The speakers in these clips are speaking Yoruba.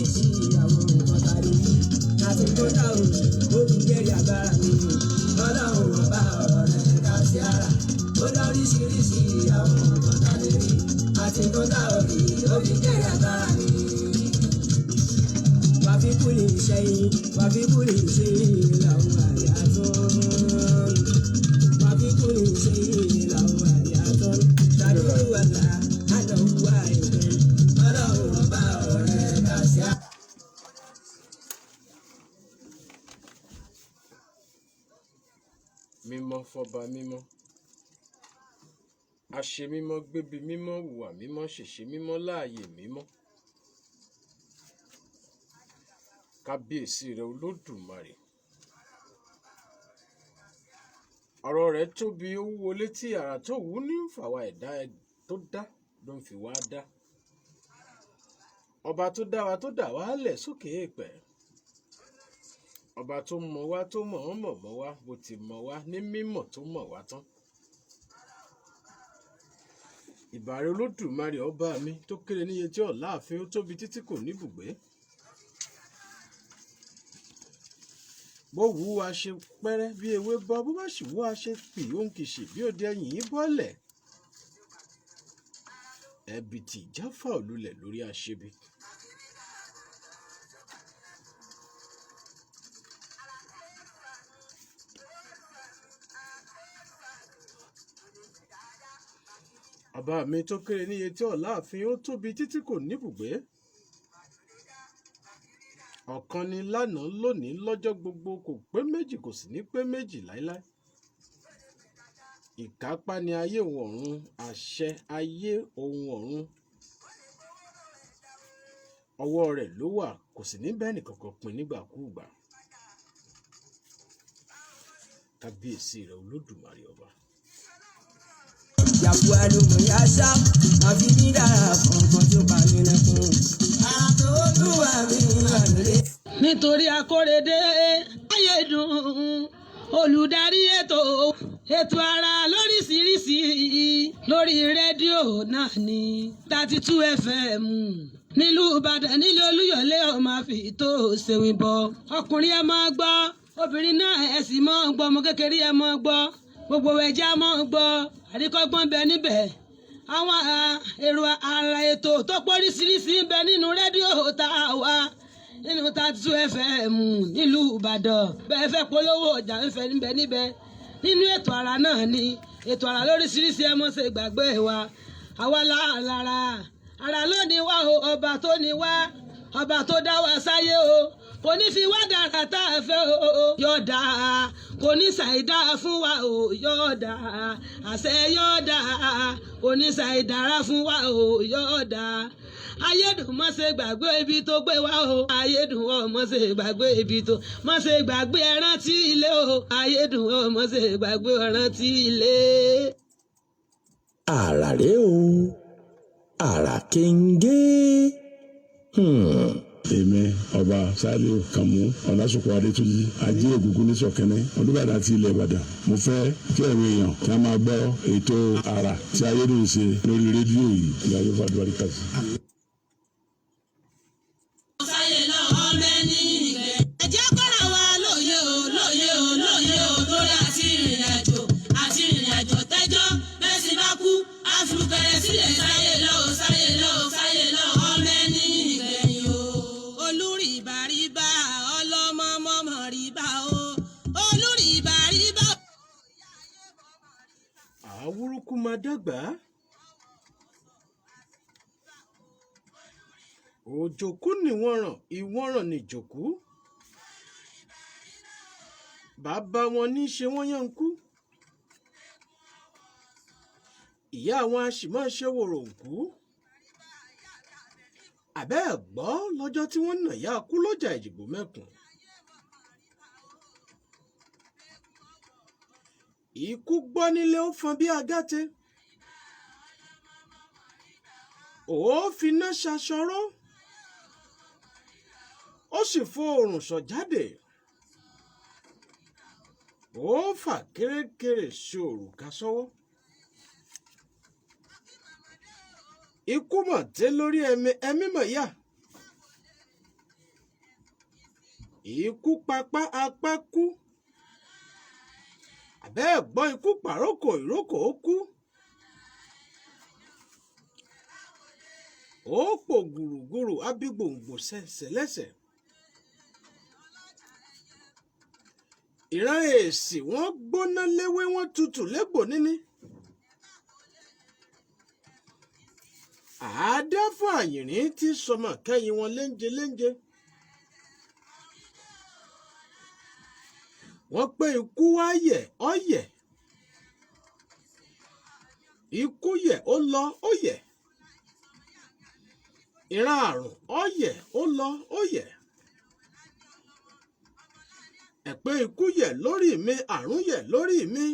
Oríṣiríṣi àwọn nǹkan tá a lè rí àti tó dá òun, ó fi jẹ́rìí agbára mi. Ọlọ́run ọba, ọ̀rọ̀ rẹ̀ kà sí ara. Ó dá oríṣiríṣi àwọn nǹkan tá a lè rí àti tó dá òun, ó fi jẹ́rìí agbára mi. Wàfi kúlì ṣẹ́yìn, wàfi kúlì ṣẹ́yìn làwọn àyà tó ń. Wàfi kúlì ṣẹ́yìn làwọn àyà tó ń. Ṣàdúrà là àdánwò àìdùn. Ọlọ́run ọba, ọ̀rẹ́ kà sí ara. Mímọ́ fọba mímọ́, àṣe mímọ́, gbébi mímọ́, hùwà mímọ́, ṣèṣe mímọ́, láàyè mímọ́. Kábíyèsí rẹ, Olódùmarè. Ọ̀rọ̀ rẹ̀ tóbi, ó wúwo létí. Àrà tó wù ú ní fàwa ẹ̀dá tó dá ló ń fi wá dá. Ọba tó dá wa, tó dà wá lẹ̀ sókè èèpẹ̀, ọba tó mọ̀ wá, tó mọ̀ ọ́n mọ̀ mọ́ wá bó ti mọ̀ wá ní mímọ̀ tó mọ̀ wá tán. Ìbàrẹ̀ Olódùmarè, ọba mi tó kéré níye tí ọ̀láàfin, ó tóbi títí kò níbùgbé. Bó wù ú a ṣe pẹ́rẹ́ bí ewé bọ́, bó bá sì wù ú a ṣe pì ó ń kìsì bí òde ẹ̀yìn yìí bọ́lẹ̀. Ẹ̀bìtì jáfà òlulẹ̀ lórí aṣebi. Ọba mi tó kéré níye tí ọ̀láàfin, ó tóbi títí kò níbùgbé. Ọ̀kan ni lánàá, lónìí, lọ́jọ́ gbogbo, kò pé méjì, kò sì ní pé méjì láéláé. Ìkápá ni ayé òun ọ̀run, àṣẹ ayé òun ọ̀run. Ọwọ́ rẹ̀ ló wà, kò sì ní bẹ́ẹ̀ nìkankan pin nígbàkúùgbà. Kábíyèsí rẹ̀, Olódùmarè ọba. Yàgò àlùmọ̀yáṣá, àfi ní dára kọ̀ọ̀kan tó bá mi lẹ́kùn. Àrà tó lùwà mí wà lórí. Nítorí Akórèdé Ayédùn, olùdarí ètò ara lóríṣiríṣi lórí rédíò náà ní 32 FM nílùú Ìbàdàn, nílùú Olúyọ̀lé, ọmọ àfi tó ṣèwìn bọ̀. Ọkùnrin, ẹ máa gbọ́. Obìnrin náà, ẹ sì máa gbọ́. Ọmọ kékeré, ẹ máa gbọ́. Gbogbo ẹja máa gbọ́. Àríkọ́gbọ́n bẹ níbẹ̀. Àwọn èrò ara ètò tó pọ̀ oríṣiríṣi ń bẹ nínú rédíò tá a wà nínú 32 FM nílùú Ìbàdàn. Bẹ́ẹ̀ fẹ́ polówó ọjà, ń fẹ́ níbẹ̀ níbẹ̀ nínú ètò ara náà ni. Ètò ara lóríṣiríṣi, ẹ mọ̀ ṣe gbàgbé wa. Àwa lára ara lónìí wá o. Ọba tó ní wá, ọba tó dá wa sáyé o, kò ní fi wá dára tá a fẹ́ o. Yọ̀ọ̀dà kò ní ṣàìdá fún wa o. Yọ̀ọ̀dà àṣẹ, yọ̀ọ̀dà kò ní ṣàìdára fún wa o. Yọ̀ọ̀dà Ayédùn, má ṣe gbàgbé ibi tó gbé wa o. Ayédùn ọ, má ṣe gbàgbé ibi tó, má ṣe gbàgbé ẹran tí ilé o. Ayédùn ọ, má ṣe gbàgbé ẹran tí ilé. Àrà rèé o, àrà kéńgé. Èmi, Ọba Saliu Kànmú Ọlásùpọ̀ Adétúnjì, Ajé Ògúngún ní Sọ̀kẹ́nẹ́, Olúbàdàn àti ilẹ̀ Ìbàdàn, mo fẹ́ kí ẹ̀yin èèyàn kí a máa gbọ́ ètò Àrà tí Ayédùn ṣe lórí rédíò yìí. Ìyá yóò fàdúrà kàsí. Sáyé lọ ọmọ ẹni ìgbẹ́. Ẹ jẹ́ kọ́ra wa lóye o, lóye o, lóye o, lórí àti ìrìn àjò tẹ́jọ́ bẹ́ẹ̀ sì bá kú àfùkẹ́rẹ́ sílẹ̀. Sáyé lọ o, sáyé lọ o, sáyé lọ ọmọ ẹni ìgbẹ̀yìn o. Olùrìbàrìbà ọlọ́mọ mọ́mọ́ rìbá o, olùrìbàrìbà. Àwúrúkú máa dàgbà. Òjòkú níwọ̀nràn, ìwọ̀nràn nìjòkú. Bàbá wọn ní í ṣe wọ́n yàn ń kú. Ìyá wọn a sì máa ṣe wòròǹkú. Àbẹ́ ẹ̀ gbọ́ lọ́jọ́ tí wọ́n nà yá kú lọ́jà Ìjìgbò mẹ́kùn. Ikú gbọ́ nílé, ó fọn bí agáte. Ó finá ṣaṣọrọ́, ó sì fo oòrùn sọ̀ jáde. Ó fà kérékèrè sí òrùka sọ́wọ́. Ikú mọ̀ dé lórí ẹ̀mí, ẹ̀mí mọ̀ yá. Ikú papá apá kú, àbẹ́ ẹ̀ gbọ́, ikú pàrókò ìrókò ó kú. Ó pò gùrùgùrù abígbòǹgbò sẹ̀sẹ̀ lẹ́sẹ̀. Ìran èsì wọ́n gbóná léwé, wọ́n tutù légbò níní. Àádá fún àyìnrín tí sọmọ kẹ́yìn wọn léńje léńje. Wọ́n pé ikú wá yẹ̀ ọ́ yẹ̀. Ikú yẹ̀, ó lọ, ó yẹ̀. Ìran àrùn ó yẹ̀, ó lọ, ó yẹ̀. Ẹ pé ikú yẹ̀ lórí mi, àrùn yẹ̀ lórí mi.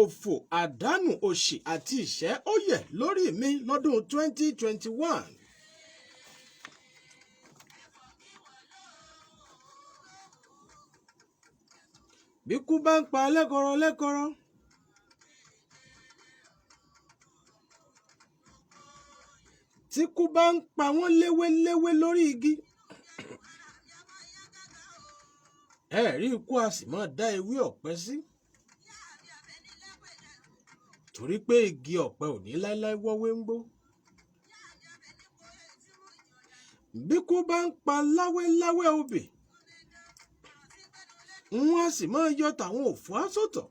Òfò, àdánù, òṣì àti ìṣẹ́ ó yẹ̀ lórí mi lọ́dún 2021. Bí kú bá ń pa lẹ́kọ̀rọ̀ lẹ́kọ̀rọ̀, tí kú bá ń pa wọ́n léwéléwé lórí igi, ẹ rí ikú a sì máa dá ewé ọ̀pẹ sí, torí pé igi ọ̀pẹ ò ní láéláé wọ́wé ń gbó. Bí kú bá ń pa láwéláwé obì, wọ́n á sì máa yọ tàwọn òfò àsọ̀tọ̀.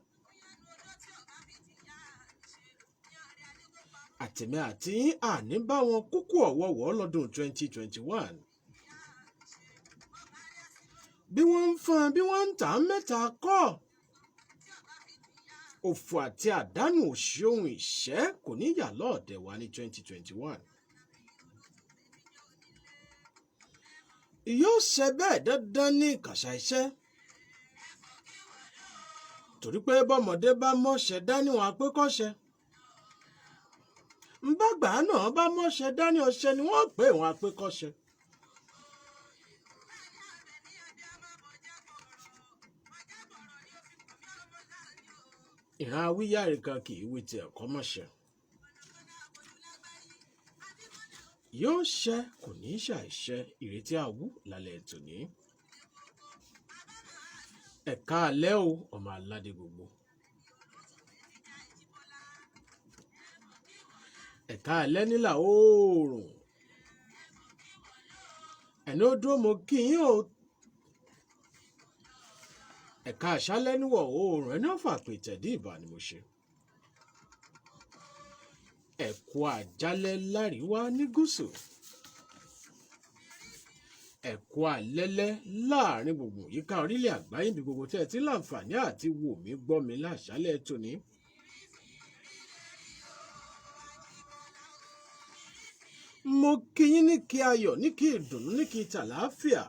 Àtẹ̀mí àti yín àní bá wọn kúkú ọ̀wọ́wọ́ lọ́dún 2021. Bí wọ́n ń fọn, bí wọ́n ń tà á mẹ́ta kọ́. Òfò àti àdánù òṣì ohun ìṣẹ́ kò ní yà lọ́ọ̀dẹ̀ wa ní 2021. Yóò ṣe bẹ́ẹ̀ dandan ní kàṣà iṣẹ́. Torí pé bọ́mọdé bá mọ́ṣẹ́ dání, wọn á pé kọ́ṣẹ́. Ńbàgbà náà bá mọ́ṣẹ́ dání, ọṣẹ ni wọ́n pè wọ́n á pé kọ́ṣẹ́. Ìran awíyáre kan kì í wí tiẹ̀ kọ́ mọ̀ṣẹ́. Yóò ṣẹ, kò ní í ṣàìṣẹ, ìrètí àwú lálẹ́ tòní. Ẹ̀ka alẹ́ o, ọmọ aládé gbogbo. Ẹ̀ka alẹ́ nílà oòrùn. Ẹni ó dúró, mo kí yín o. Ẹ̀ka àṣálẹ́ níwọ̀ oòrùn, ẹni ó fà pé tẹ̀dí ìbà ni mo ṣe. Ẹ̀kú àjálẹ́ láríwá ní gúúsù. Ẹ̀kú àlẹ́lẹ́ láàrin gbùngbùn yíká orílẹ̀ àgbáyé bí gbogbo tẹ́ ẹ ti láǹfààní àti wò mí gbọ́ mi láṣálẹ́ tòní. Mo kí yín ní kí ayọ̀, ní kí ìdùnnú, ní kí tàlàáfíà.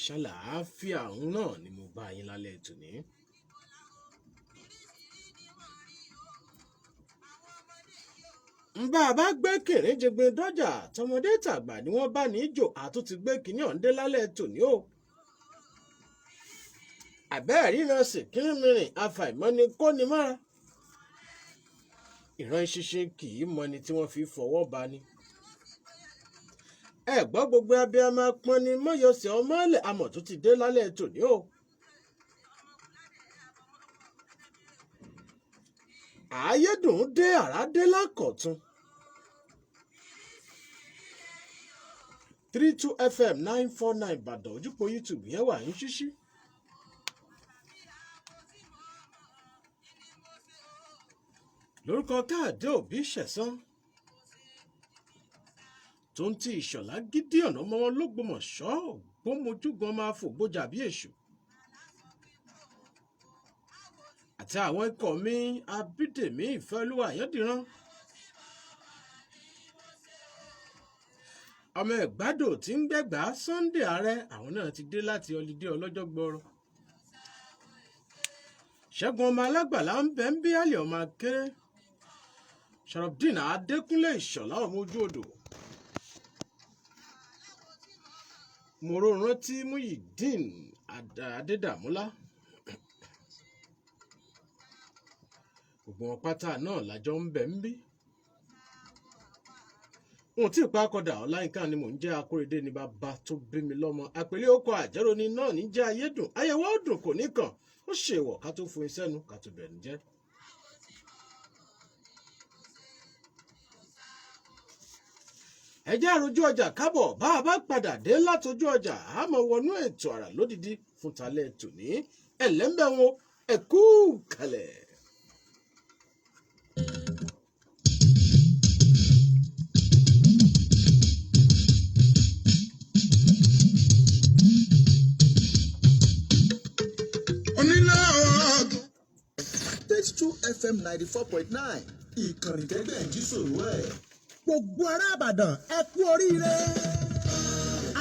Ṣàlàáfíà òun náà ni mo bá yín lálẹ́ tòní. Ń bá a bá gbé kìrìnjẹgbin dọ́jà, tọmọdé tàgbà ni wọ́n bá ní í jò, àtúntì gbé kínní ọ̀ǹdẹ́ lálẹ́ tòní o. Àbẹ́ẹ̀ ríran sì kírìnmìrìn, afàìmọ́ni kó ni mọ́ra. Ìran ṣinṣin kì í mọni tí wọ́n fi fọwọ́ ba ni. Ẹ gbọ́, gbogbo abiyamọ pọnni mọ́yọ̀sẹ̀ ọmọlẹ̀ amọ̀ tó ti dé lálẹ́ tòní o. Ààyèdùn dé, àràdé lákọ̀tun. 32 FM 949 Ìbàdàn, ojúpọ̀ YouTube yẹn wà ní ṣíṣí. Lórúkọ Káàdé Òbí Ṣẹ̀sán tó ń ti Ìṣọ̀lá Gideon ọmọ wọn lÓgbómọ̀ṣọ́, ògbómojúgan máa fògbójà bí èṣù, àti àwọn ikọ̀ mi Abídèmí Ìfẹ́olúwa Àyàndìran, ọmọ Ẹ̀gbádò tí ń gbẹ̀gbá Sunday Ààrẹ, àwọn náà ti dé láti ọlídé ọlọ́jọ́ gbọ́rọ̀. Ṣẹ́gun ọmọ alágbàlá ń bẹ ń bí àlè ọmọ akéré. Sharafdin Adékúnlé Ìṣọ̀lá ọmọ ojú odò. Mòró rántí Muyideen Adédàmúlá. Gbogbo wọn pátá náà lájọ ń bẹ̀ ń bí. Wọn ò tí ì pa akọdà. Ọláyínká ni mò ń jẹ́. Akóredé ni bàbá tó bí mi lọ́mọ. Àpèlé ó kọ àjẹrò ni náà ní jẹ́ ayédùn. Ayẹwo dùn kò ní kàn ó ṣèwọ̀ ká tó fún iṣẹ́ nu ká tó bẹ̀ ń jẹ́. Ẹ jẹ́ àròjú ọjà kábọ̀. Bá a bá padà dé látọjú ọjà, a máa wọnú ètò àrà lódìdí fún talẹ́ tòní. Ẹ̀lẹ́mbẹ̀ wọn, ẹ kú kalẹ̀. Onílé ọ̀rọ̀. 32 FM 94.9, ìkànnì tẹ́gbẹ́ ń jí sòrò ẹ̀. Gbogbo ará Àbàdàn, ẹ kú oríire.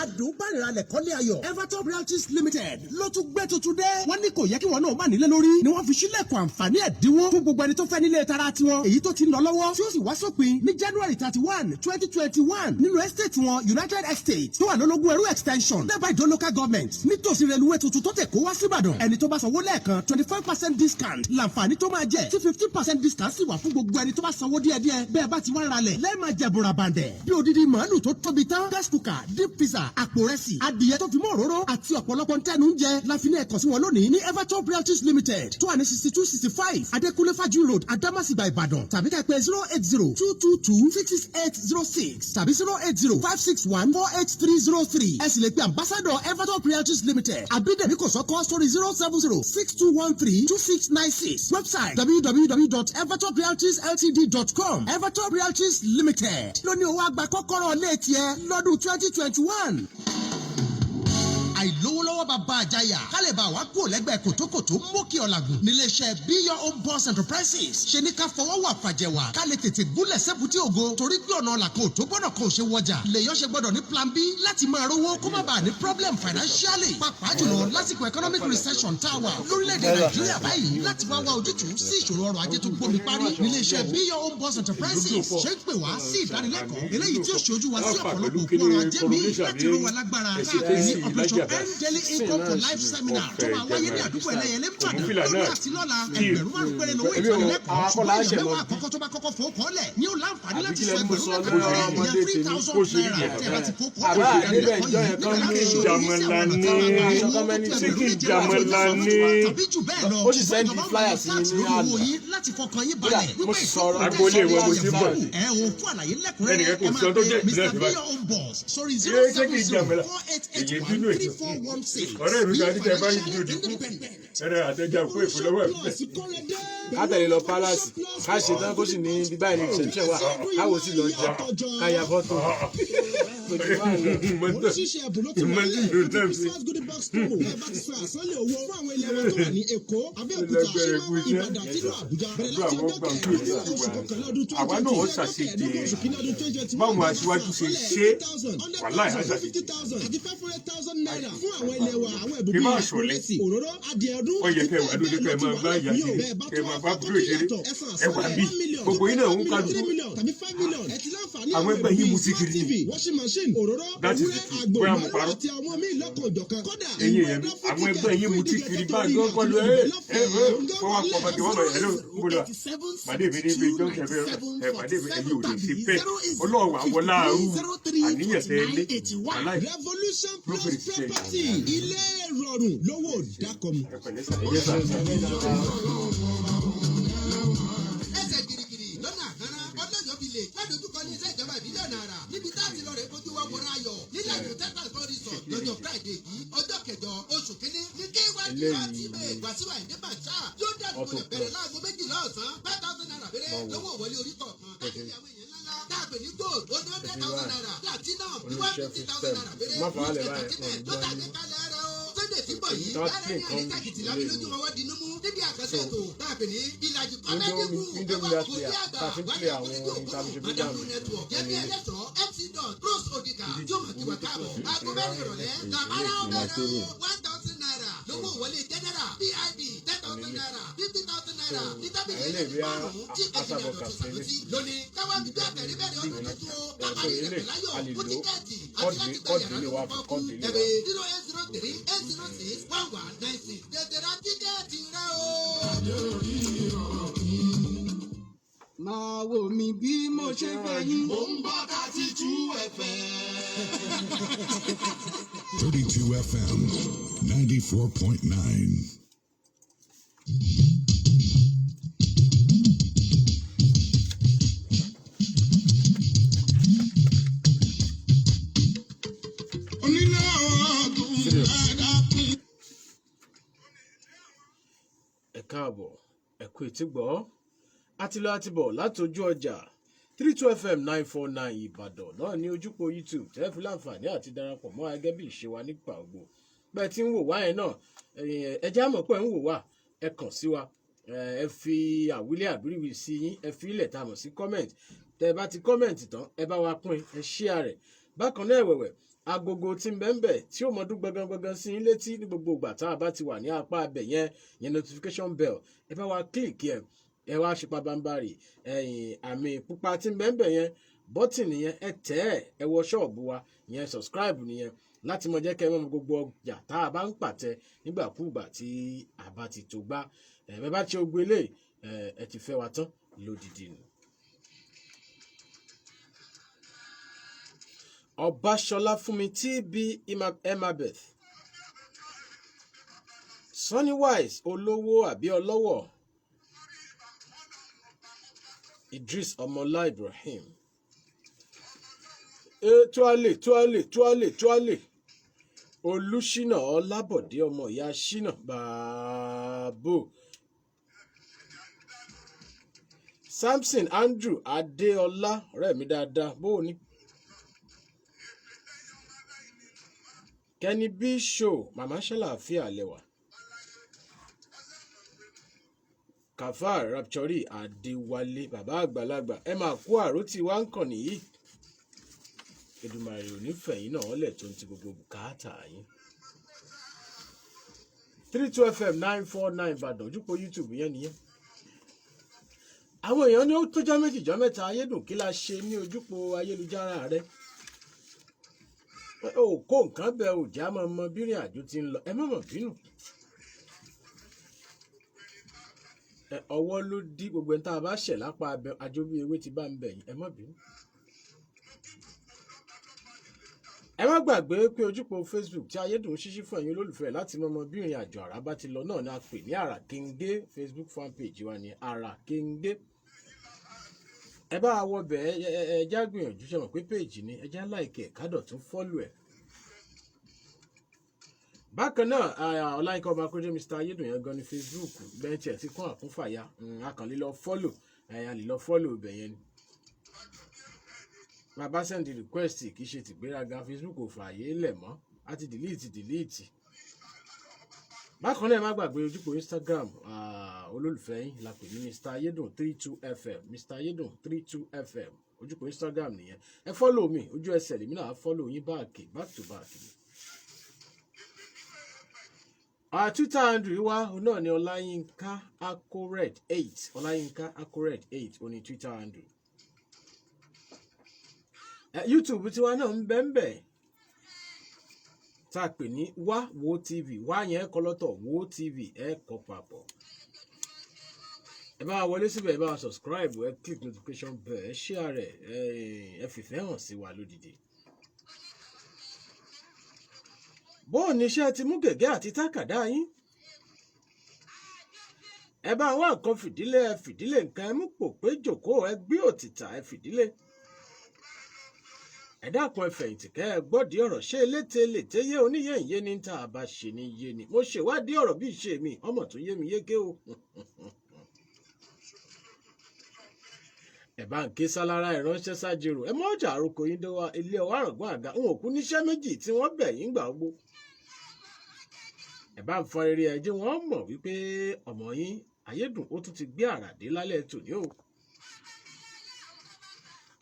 Adùnbániralẹ̀ kọ́lé ayọ̀, Evertop Realties Limited ló tún gbé tuntun dé. Wọ́n ní kò yẹ kí wọn náà má nílé lórí ni wọ́n fi sílẹ̀kùn àǹfààní ẹ̀dínwó fún gbogbo ẹni tó fẹ́ nílé tara tiwọn. Èyí tó ti ń lọ lọ́wọ́ tí ó sì wá sópin ní January 31, 2021 nínú estate wọn, United Estate, tó wà lólógún ẹrú extension, lẹ́bàá Ìdó Local Government, nítòsí reluwé tuntun tó tẹ̀ kó wá síbàdàn. Ẹni tó bá sanwó lẹ́ẹ̀kan, 25% discount làǹfààní tó máa jẹ, tí 15% discount sì wà fún gbogbo ẹni tó bá sanwó díẹ̀díẹ̀. Bẹ́ẹ̀ bá ti wá ralẹ̀ lẹ́ẹ̀ máa jẹ bùràbàǹdẹ̀ bí odidi màálù tó tóbi tán, gas cooker, deep freezer, àpò rẹsì, adìyẹ tó fi mọ́ òróró àti ọ̀pọ̀lọpọ̀ ntẹ́nu ń jẹ. Láfi ní ẹ̀kọ́ sí wọn lónìí ní Evertop Realties Limited tó wà ní 62-65 Adékúnlé Fájuyì Road, Adamasingba, Ìbàdàn, tàbí ká pè 08022266806 tàbí 08056148303. Ẹ sì lè pe ambassador Evertop Realties Limited, Abídẹ̀mí Kòsọ́kọ́, sórí 07062132696. Website, www.evertoprealtiesltd.com. Evertop Realties Limited lóní owó àgbà kọ́kọ́rọ́ ilé tiẹ̀ lọ́dún 2021. Àìlówólọ́wọ́ bàbá àjàyà, kálẹ̀ bá wa kúrò lẹ́gbẹ̀ẹ́ kòtókòtó mókè ọ̀làgùn níléeṣẹ́ Be Your Own Boss Enterprises ṣe ní ká fọwọ́ wà fàjẹ̀wà, ká lè tètè gúnlẹ̀ sẹ́bùtì ògo, torí pé ọ̀nà ọ̀là kan ò tó gbọ́dọ̀ kan ò ṣe wọjà. Lèyàn ṣe gbọ́dọ̀ ní plan B láti máa rówó kó má bàa ní problem financially, pàápàá jùlọ lásìkò economic recession tá a wà lórílẹ̀‐èdè Nàìjíríà báyìí. Láti wá wá ojútùú sí ìṣòro ọrọ̀ ajé tó gbómi parí, níléeṣẹ́ Be Your Own Boss Enterprises ṣe ń pè wá sí ìdánilẹ́kọ̀ọ́ eléyìí tí ó ṣojú wa sí ọ̀pọ̀lọpọ̀ òkú ọrọ̀ ajé míì láti ró wa lágbára, káàkiri ní Operation Earn Daily Income for Life seminar tó máa wáyé ní àdúgbò Ẹlẹ́yẹlé Ìbàdàn lónìí àti lọ́la. 5,000 péré lówó ìdánilẹ́kọ̀ọ́, ṣùgbọ́n èèyàn 10 àkọ́kọ́ tó bá kọ́kọ́ fowó kọ́lẹ̀ ní ó láǹfààní láti san 3,000 péré, ìyẹn ₦3,000. Tẹ́ ẹ bá ti fowó kọ́lẹ̀ ìdánilẹ́kọ̀ọ́ yìí, níbẹ̀ láti ṣe ojú sí àwọn ọ̀nà tá a máa gbà owó tó 6,000 tàbí jù bẹ́ẹ̀ lọ. Ó sì send flyer sí mi ní owó àná. yín láti fọkàn yín balẹ̀ Mo wípé sì sọ̀rọ̀. Agboolé wọn mo ti ń bọ̀. ẹ o, fún àlàyé lẹ́kùnrẹ́rẹ́, Ẹnìkan kò ẹ máa sọ tó pe jẹ́ ìpínlẹ̀ Mr. Dubai. Be Your Own Boss sórí zero Ṣé kì seven í zero jàmẹ́lá? four eight eight Èyí one bínú three ètò. four one six. Ọ̀rẹ́ mi kan ní tẹ bá yí ju dínkù. Ẹ̀rọ àtẹ̀jà òkú èkó lọ́wọ́ ẹ̀. Ká tẹ̀lé lọ palace, ká ṣe tán, kó sì ní bí báyìí ní reception wà, káwo sì lọ jẹun, ká ya fọ́tò. Kò jù báyìí lọ. Oríṣiríṣi ẹ̀bùn ló ti wà nílẹ̀ fún Christmas goodie box promo. Bẹ́ẹ̀ bá ti san àsánlé owó fún àwọn ilẹ̀ wa tó wà ní Èkó, Abẹ́òkúta, Lágbára ẹ̀kú Ṣímáwá, iṣẹ́. Ìbàdàn àti ìlú Àbújá, bẹ̀rẹ̀ láti Àdúrà ọjọ́ wọn gbà 15 oṣù kọkànlá ọdún twenty Àwa twenty náà ó ọjọ́ ṣàṣejẹ. 15 oṣù kìíní ọdún 2021. Báwọn aṣíwájú ṣe ṣe é, wàláì á ṣàṣejẹ. 50,000 àti ₦500,000 fún àwọn ilẹ̀ wa. Àwọn ẹ̀bùn Kí bíi máa ṣọ̀lẹ. ìrẹsì, òróró, adìẹ ọdún Ó yẹ àti kẹ́ ẹ wà bẹ́ẹ̀ lóde, bẹ́ẹ̀ kẹ́ ẹ lọ ti máa wà bá ìyá lẹ́yìn. ṣeré, Bẹ́ẹ̀ bá kẹ́ ẹ tún máa wá bá fẹ́ tó àbúrò tún ṣeré. yàtọ̀, ẹ san Ẹ wà àsánlẹ̀ bí. 1 million, Gbogbo yín náà ń 2 million, kálukú. 3 million tàbí 5 million. Ẹ ti láǹfààní Àwọn àwọn ẹgbẹ́ ẹ̀bùn yín bíi mu sí smart kiri TV, ni. washing machine, òróró, That is the ewúrẹ́, truth. àgbò, Bóyá mo màálù parọ́. àti àwọn míì lọ́kàn òjọ̀kan. Kódà Ẹ̀yin ìwé èèyàn mi, ọdún fún àwọn tíkẹ́ẹ̀tì ẹgbẹ́ yín fún mutí ìdíje kiri tó bá torí gán kọ́ lọ àti ẹ lọ́fẹ̀ẹ́. ẹ wọ́n wá pọ̀ bàjẹ́ wọ́n bá yẹn ló ń bọ̀ lọ. Pàdé mi ní ibi junction bẹ́ẹ̀ ẹ pàdé mi, ẹ̀yin ò lè ṣe bẹ́ẹ̀. Ọlọ́run àwọn láàrú àníyàn tẹ́ ẹ lé. Wàláì. Revolution Ló Plus fèrè ṣiṣẹ́. Property, ilé ìrọ̀rùn lówó dákọ̀mù. Ẹ pẹ̀lẹ́ sà, ẹ jẹ́ sà. Ẹsẹ̀ girigiri lọ́nà àkàrà ọlọ́yọ̀ village ládojúkọ ní iṣẹ́ ìjọba ìbílẹ̀ ọ̀nà àrà, níbi tá a ti lọ rẹ̀ fojú wa wòran ayọ̀ nílẹ̀ àjò Texas Florison lọ́jọ́ Friday yìí, ọjọ́ 8 oṣù kínní ní kéwàá Eléyìí Wàsíù Àyìndé Bàṣà yóò dàdúgbò Auto rẹ̀ bẹ̀rẹ̀ Plus. láago 12 ọ̀sán. ₦5,000 péré lówó wọlé orí kọ̀ọ̀kan. Káàkiri àwọn èèyàn ńláńlá tá a pè ní gold ó ní ₦100,000, platinum ní Oníṣẹ́ ₦150,000 péré. Má fà á lẹ̀ báyìí, Entertainment ló ọ̀gbọ́n tàgbé kalẹ̀ rẹ̀ o. Sunday tí ń bọ̀ yìí Tá a lára play ní nǹkan àríkà kìtìlá fi lójú ọwọ́ dinú mú níbi àkànṣe ètò tá a pè ní ìlàjì comedy group. Indomie Ẹwà last kò year, sí àgbà tá a fi ń wájú play àwọn àforíjì orin tá a fi ṣe òkú program. Madamu Network, Yẹmi Ẹlẹ́sọ̀, MC Dot, Rose Odika yóò máa kí wa káàbọ̀. Aago 4 ìrọ̀lẹ́ làbára ó bẹ̀rẹ̀ o. ₦1,000 lówó wọlé general, vip ₦10,000, ₦50,000 ní tábìlì Ẹ̀yin lè ẹlẹ́ni rí márùn-ún tí ẹ̀jìnà Asabọ̀kà Dọ̀tun sílé. Sànúsí lónìí káwá fi bí àtẹ̀rí bẹ̀rẹ̀ ọdún tuntun o. So Kápárí rẹ̀ eléyìí, pẹ̀láyọ̀ a lè fún lò ó. tíkẹ́ẹ̀tì àti Kọ́ọ̀dù láti gba kọ́ọ̀dù yàrá lè wà lówó fún pọ́ọ́kú kọ́ọ̀dù lè wà. ẹ̀wẹ̀ 08038061196. Tètè ra tíkẹ́ẹ̀tì rẹ o. Máa wò mí bí mo ṣe fẹ́ yín. Mo ń gbọ́ 32 FM. 32 FM 94.9. Onílé ọdún ẹ̀dá pín. Ẹ káàbọ̀, ẹ kú etí gbọ́. A ti lọ, a ti bọ̀ látọjú ọjà. 32 FM 949 Ìbàdàn náà ní ojúpọ̀ YouTube tẹ́ fi láǹfààní àti darapọ̀ mọ́ gẹ́gẹ́ bí ìṣe wa nípa ògbó bẹ́ẹ̀ tí ń wò wá yẹn náà. Ẹ já mọ̀ pé ń wò wá, ẹ kàn sí wa, ẹ fi àwílé àbíríwì sí yín, ẹ fi ilẹ̀ tá a mọ̀ sí comment. Tẹ́ ẹ bá ti comment tán, ẹ bá wa pín, ẹ share rẹ̀. Bákan náà ẹ̀wẹ̀wẹ̀, agogo tí ń bẹ ń bẹ tí ó mọdún gbọngàn gbọngàn sí yín létí ní gbogbo ìgbà tá a bá ti wà ní apá abẹ yẹn yẹn, notification bell, ẹ bá wa click ẹ. Ẹ wá ṣe pabambarì ẹ̀yìn àmì pupa tí ń bẹ ń bẹ yẹn, bọ́tìnì yẹn, ẹ tẹ̀ ẹ́, ẹ wọ ṣọ́ọ̀bù wa yẹn, subscribe nìyẹn, láti mọ jẹ́ kẹ́ ẹ mọ̀ gbogbo ọjà tá a bá ń pàtẹ nígbàkúùgbà tí a bá ti tó gbá. Ẹ bá ṣe ogun eléyìí, ẹ ti fẹ́ wa tán lódìdí nù. Ọbaṣọlá Fúnmi TB Emabeth, Sunny Wise, olówó àbí ọlọ́wọ̀, Idris Ọmọlá Ibrahim, e tuale tuale tuale tuale, Olùṣínà Ọlábọ̀dé, ọmọ ìyá Ṣínà bàbò, Samson Andrew Adéọlá, ọ̀rẹ́ mi dáadáa, bó o ní. Kenny B Show, màmá ṣàlàáfíà lẹ́wà. Kafar Rapture Adéwálé, bàbá àgbàlagbà, ẹ máa kú àròtí wa ń kàn nìyí. Èdùmàrè ò ní fẹ̀yìn náà ọ̀lẹ̀ tó ń ti gbogbo bùkátà yín. 32 FM 949 Ìbàdàn, ojúpọ̀ YouTube yẹn nìyẹn. Àwọn èèyàn ní ó tójọ́ méjì jọ́ mẹ́ta, ayédùn, kí la ṣe ní ojúpọ̀ ayélujára rẹ? Ó kó nǹkan bẹ́ẹ̀ ò já máa mọ bírìn àjò ti ń lọ. Ẹ má mọ̀ bínú. Ẹ ọwọ́ ló dí gbogbo ẹni tá a bá ṣẹ̀ lápá abẹ àjò bí ewé ti bá ń bẹ̀ yín. Ẹ má bínú. Ẹ má gbàgbé pé ojúpọ̀ Facebook tí ayédùn ṣíṣí fún ẹ̀yin olólùfẹ́ láti mọ bí ìrìn àjò àrà bá ti lọ náà ni a pè ní Àrà Kéńgé. Facebook fan page wa ní Àrà Kéńgé. Ẹ bá wa wọ bẹ̀, ẹ ẹ já gbìyànjú, ṣe mọ̀ pé page ni, ẹ já like ẹ̀, kádọ̀ tún follow ẹ̀. Bákan náà, Ọláyínká ọba akójọ Mr Ayédùn yẹn gan ní Facebook bẹ́ẹ̀ tiẹ̀ ti kún àkúnfàyà, a kàn lè lọ follow ẹ̀, a lè lọ follow ibẹ̀ yẹn ni. Bàbá send request, kì í ṣe tìgbéraga, Facebook ò fààyè lẹ̀ mọ́, a ti delete delete. Bákan náà, ẹ má gbàgbé ojúpọ̀ Instagram olólùfẹ́ yín la pè ní Mr Ayédùn 32 FM, Mr Ayédùn 32 FM, ojúpọ̀ Instagram nìyẹn. Ẹ follow mi, ojú ẹsẹ̀ lèmi náà follow yín back, back to back ni. Twitter handle wa òun náà ni Ọláyínká Akored 8, Ọláyínká Akored 8 òun ni Twitter handle. YouTube tiwa náà ń bẹ ń bẹ tá a pè ní Wá Wo TV. Wá yẹn kọ lọ́tọ̀, Wo TV ẹ kọ papọ̀. Ẹ bá wa wọlé síbẹ̀, ẹ bá wa subscribe, ẹ click notification bell, ẹ share rẹ̀, ẹ fìfẹ́ hàn sí wa lódìdí. Bóò ní iṣẹ́ ti mú gègé àti tákàdá yín, ẹ bá wá nǹkan fìdílé, ẹ fìdílé nǹkan, ẹ mú pò pé jòkó, ẹ gbé òtìtà, ẹ fìdílé. Ẹ dákun, ẹ fẹ̀yìntì kẹ́ ẹ gbọ́dìí ọ̀rọ̀. Ṣé eléte lète yé oníyẹ̀yẹ ní tá a bá ṣe ní yé ni. Mo ṣèwádìí ọ̀rọ̀ bí ìṣe mi, ọmọ tó yé mi yéké o. Ẹ bá ń ké sálára, ẹ ránṣẹ́ sájèrò, ẹ mọ ọjà àròkọ yín dọ́wọ́ ilé ọwọ́ àrọ̀gbọ́n àga ń òkú níṣẹ́ méjì tí wọ́n bẹ̀ yín gbà gbó. Ẹ bá ń fọn rere, ẹ jẹ́ wọ́n mọ̀ wípé ọmọ yín Ayédùn ó tún ti gbé àràdé lálẹ́ tòní o.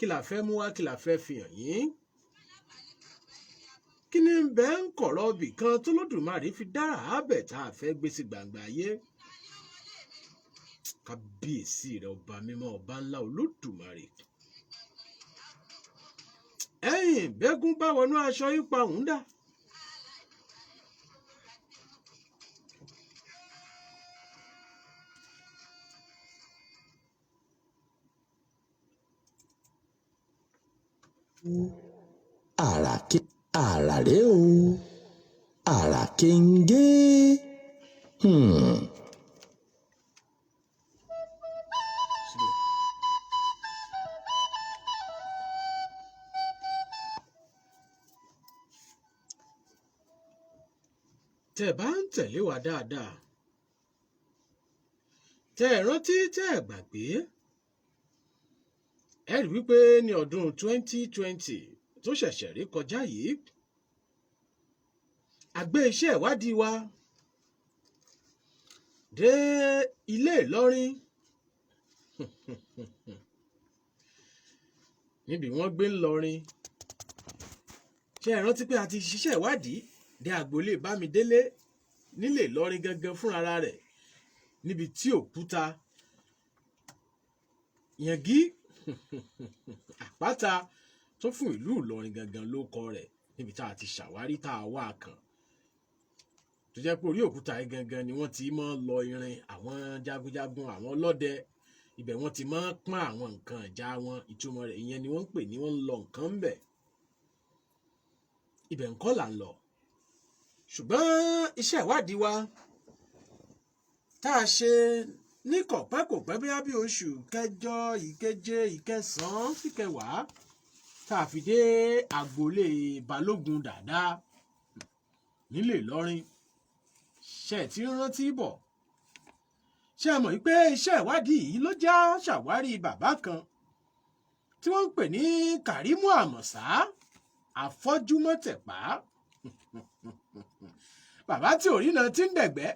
Kí la fẹ́ mú wá? Kí la fẹ́ fi hàn yín? Kí ni bẹ́ẹ̀ ń kọ̀rọ̀ ibì kan tó lódùmarè fi dára ábẹ̀ tá a fẹ́ gbé sí gbangba ayé? Kábíyèsí rẹ, ọba mímọ́, ọba ńlá Olódùmarè. Ẹ̀yìn bẹ́gún bá wọnú aṣọ yípa òun dà. Àrà ké àrà rèé o, àrà kéńgé. Tẹ́ ẹ bá ń tẹ̀lé wa dáadáa, tẹ́ ẹ rántí, tẹ́ ẹ gbàgbé, ẹ rí wípé ní ọdún 2020 tó ṣẹ̀ṣẹ̀ rí kọjá yìí, a gbé iṣẹ́ ìwádìí wa dé ilé Ìlọrin níbi wọ́n gbé ń lọrin. Ṣé ẹ rántí pé a ti ṣiṣẹ́ ìwádìí dé agboolé Bámidélé nílé Ìlọrin gangan fúnra rẹ̀, níbi tí òkúta yangí àpáta tó fún ìlú Ìlọrin gangan ló kọ rẹ̀, níbi tá a ti ṣàwárí tá a wá kàn, tó jẹ́ pé orí òkúta yìí gangan ni wọ́n ti máa ń lọ irin àwọn jagunjagun, àwọn ọlọ́dẹ. Ibẹ̀ wọ́n ti máa ń pọ́n àwọn nǹkan ìjà wọn. Ìtumọ̀ rẹ̀ ìyẹn ni wọ́n ń pè ní wọ́n ń lọ nǹkan ń bẹ̀. Ibẹ̀ ńkọ́ là ń lọ, ṣùgbọ́n iṣẹ́ ìwádìí wa tá a ṣe ní kọ̀pẹ́kọ̀pẹ́ bóyá bí oṣù kẹjọ, ìkeje, ìkẹsàn-án sí kẹwàá, tá a fi dé agboolé Balógun Dàda nílé Ìlọrin, ṣe tí ń rántí bọ̀? Ṣe mọ̀ pé iṣẹ́ ìwádìí yìí ló já ṣàwárí bàbá kan tí wọ́n ń pè ní Kàrímù Àmọ̀sá àfọ́júmọ́tẹ̀pá, bàbá tí òrí náà ti ń dẹ̀gbẹ́.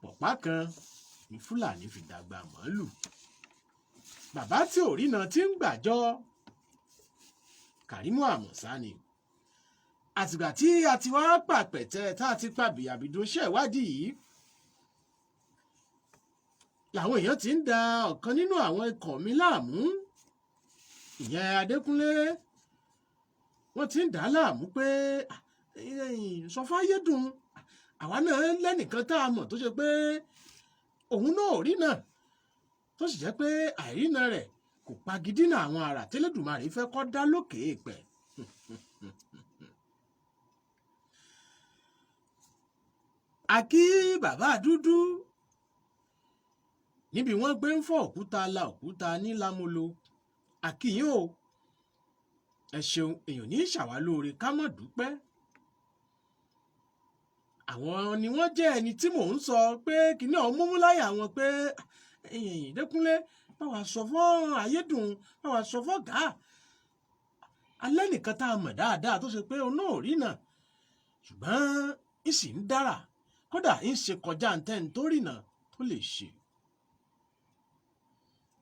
Pọ̀pá kan ní Fúlàní fi dàgbà màálù. Bàbá tí òrí náà ti ń gbàjọ, Kàrímù Àmọ̀sá ni. Àtìgbà tí a ti wá pàpẹ̀tẹ̀ tá a ti pa bìyàbìdún iṣẹ́ ìwádìí yìí làwọn èèyàn ti ń da ọ̀kan nínú àwọn ikọ̀ mi láàmú, ìyẹn Adékúnlé. Wọ́n ti ń dà á láàmú pé sọ fáyédùn àwa náà lẹ́nìkan tá a mọ̀ tó ṣe pé òun náà ò rí náà, tó sì jẹ́ pé àìrínà rẹ̀ kò pagidínà àwọn àrà tẹ́lẹ̀dùmarè fẹ́ kọ́ dá lókè èèpẹ̀. Àkí bàbá dúdú níbi wọ́n gbé ń fọ́ òkúta la òkúta ní Lámúlò, àkíyàn o, ẹ ṣeun. Èèyàn ní ṣàwálóore ká mọ̀ dúpẹ́. Àwọn ni wọ́n jẹ́ ẹni tí mò ń sọ pé kìnìún ọ̀hún múmú láyà wọn pé Dẹ́kúnlé báwa sọ fún Ayédùn, báwa sọ fún ọ̀gá alẹ́ nìkan tá a mọ̀ dáadáa tó ṣe pé òun náà ò rí náà, ṣùgbọ́n ń sì ń dára, kódà ń ṣe kọjá ntẹ́ni tó rìnà tó lè ṣe.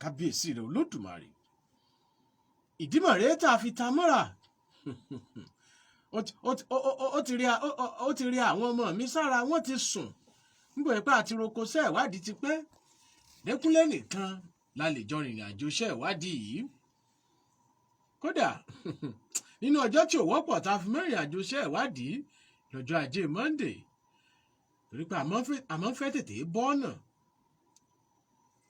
Kábíyèsí rẹ̀ Olódùmarè, ìdímọ̀ rẹ̀ tá a fi ta mọ́ra. Ó ti rí àwọn ọmọ mi sára, wọ́n ti sùn nígbà pé àti roko ṣẹ́ ìwádìí ti pẹ́. Dẹ́kúnlé nìkan la lè jọ rìnrìn àjò ṣẹ́ ìwádìí yìí. Kódà nínú ọjọ́ tí ò wọ́pọ̀ tá a fi mẹ́rìn àjò ṣẹ́ ìwádìí lọ́jọ́ ajé Monday, torí pé àmọ́ fẹ́ tètè bọ́ ọ̀nà.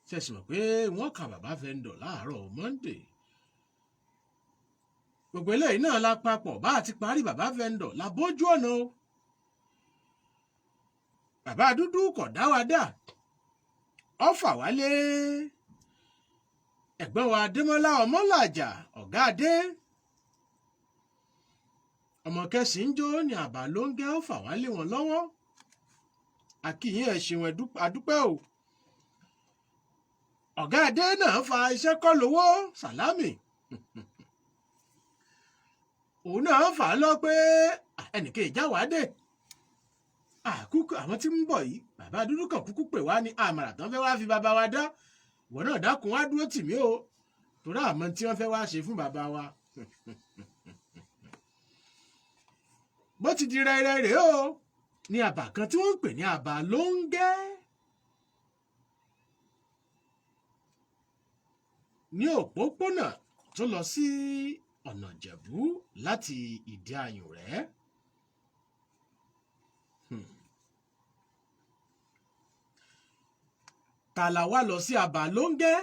Ṣẹ̀sì mọ̀ pé wọ́n ka bàbá vendor láàárọ̀ Monday. Gbogbo eléyìí náà la papọ̀ bá a ti parí bàbá vendor la bójú ọ̀nà o. Bàbá dúdú kò dá wa dá, ọ̀fà wálé ẹ̀gbọ́n wa Adémọ́lá Ọmọlàjà ọ̀gá adé ọmọ kẹsì ń jó ní àbá ló ń gẹ́, ọ̀fà wálé wọn lọ́wọ́. Àkìyìn ẹ̀ ṣeun, adúpẹ́ o. Ọ̀gá adé náà fa iṣẹ́ kọ́ lówó sàlámì, òun náà fà á lọ pé ẹnìkan ìjáwádé àkúkú àwọn tí ń bọ̀ yìí. Bàbá dúdú kan kúkú pè wá ní àmàrà tán fẹ́ wá fi bàbá wa dá, ìwọ náà dákun wá dúró tì mí o, torí àmọ́ tí wọ́n fẹ́ wá ṣe fún bàbá wa. Bó ti di rẹ́rẹ́ rèé o, ní àbà kan tí wọ́n ń pè ní àbà Lóńgẹ́ ní òpópónà tó lọ sí ọ̀nà Ìjẹ̀bú láti Ìdí Ayùn rẹ̀. Tààlà wá lọ sí àbà Lóńgẹ́,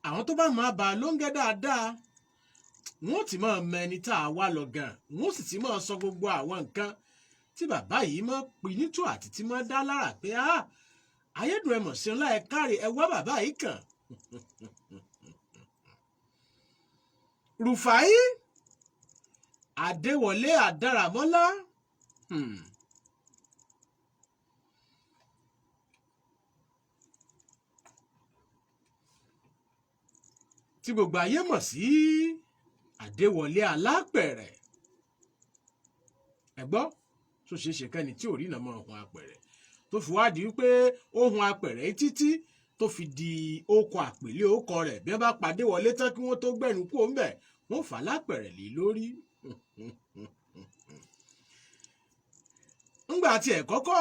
Àwọn tó bá máa bá a lóńgẹ́ dáadáa, wọ́n ti máa mọ ẹni tá a wá lọ gan, wọ́n sì ti máa sọ gbogbo àwọn nǹkan tí bàbá yìí máa pin nítò àti tí máa dá lára pé ayédùn ẹmọ̀ sí ńlá ẹ káre ẹ wá bàbá yìí kàn. Rufai Adéwọlé Adáramọ́lá. Tí gbogbo ayé mọ̀ sí Adéwọlé Alápẹ̀rẹ̀. Ẹ gbọ́, tó ṣeé ṣe kẹ́ni tí ò rí ìnàmọ́ ohun apẹ̀rẹ̀ tó fi wá di wípé ohun apẹ̀rẹ̀ títí tó fi di okò àpèlé okò rẹ̀, bí wọ́n bá pàdé wọlé tán kí wọ́n tó gbẹ̀rù kú òun bẹ̀, wọ́n fà á lápẹ̀rẹ̀ lé lórí. Ńgbà tí ẹ̀ kọ́kọ́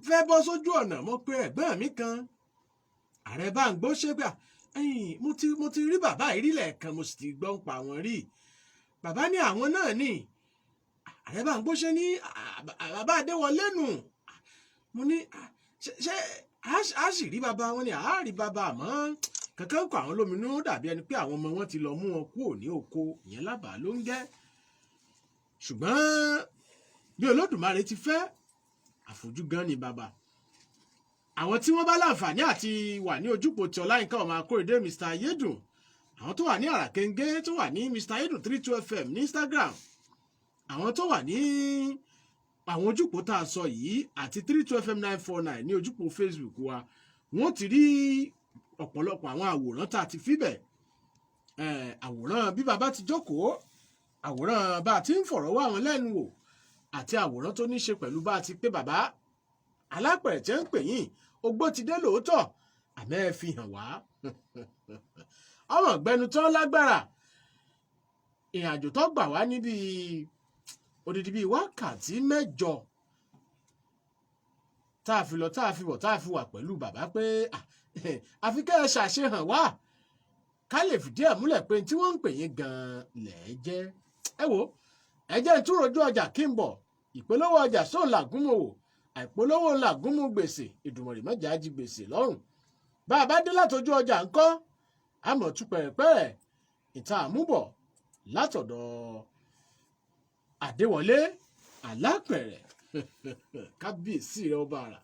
fẹ́ bọ́ sójú ọ̀nà, mo pe ẹ̀gbọ́n mi kan, ààrẹ Báńgbó ṣégbà, mo ti rí bàbá yìí rí lẹ́ẹ̀kan, mo sì ti gbọ́ ń pa wọn rí. Bàbá ní àwọn náà ní ààrẹ Báńgbó ṣe ní bàbá Adéwọlé nù. Mo ní ṣé a sì rí bàbá wọn ni? A rí bàbá, àmọ́ kankan kọ àwọn lóminú, dàbí ẹni pé àwọn ọmọ wọn ti lọ mú wọn kúrò ní oko ìyẹn lábàá ló ń gẹ́. Ṣùgbọ́n bí Olódùmarè ti fẹ́, àfojú gan ni bàbá. Àwọn tí wọ́n bá láǹfààní àti wà ní ojúpò tí Ọláyínká ọmọ Akóredé Mr Ayédùn, àwọn tó wà ní Àràkẹ́ngé, tó wà ní Mr Ayédùn 32 FM ní Instagram, àwọn tó wà ní àwọn ojúpò tá a sọ yìí àti 32 FM 949 ní ojúpò Facebook wa, wọ́n ti rí ọ̀pọ̀lọpọ̀ àwọn àwòrán tá a ti fíbẹ̀, àwòrán bí bàbá ti jókòó, àwòrán bá a ti ń fọ̀rọ̀ wá wọn lẹ́nu wò, àti àwòrán tó ní ṣe pẹ̀lú bá a ti pé bàbá Alápẹ̀rẹ̀ tí ń pè yín, ogbó ti dé lóòótọ́, àmọ́ ẹ fi hàn wá. Ọmọ ọ̀gbẹ́ni tán lágbára, ìrìnàjò tó gbà wá níbi odidi bíi wákàtí 8 tá a fi lọ, tá a fi bọ̀, tá a fi wà pẹ̀lú bàbá pé àfi kẹ́ ẹ ṣàṣehàn wá ká lè fìdí ẹ̀ múlẹ̀ pé tí wọ́n ń pè yín gan-an lẹ̀ jẹ́. Ẹ wo, ẹ jẹ́ ń tún rojú ọjà kí n bọ̀. Ìpolówó ọjà sóun làgúnmu wò, àìpolówó làgúnmu gbèsè, Èdùmàrè má jẹ́ á jí gbèsè lọ́rùn. Bá a bá dé látọjú ọjà ńkọ́, àmọ́ tú pẹ̀rẹ̀pẹ̀rẹ̀ ìta àmúbọ̀ látọ̀dọ̀ Adéwọlé Alápẹ̀rẹ̀. Kábíyèsí rẹ ọba àrà,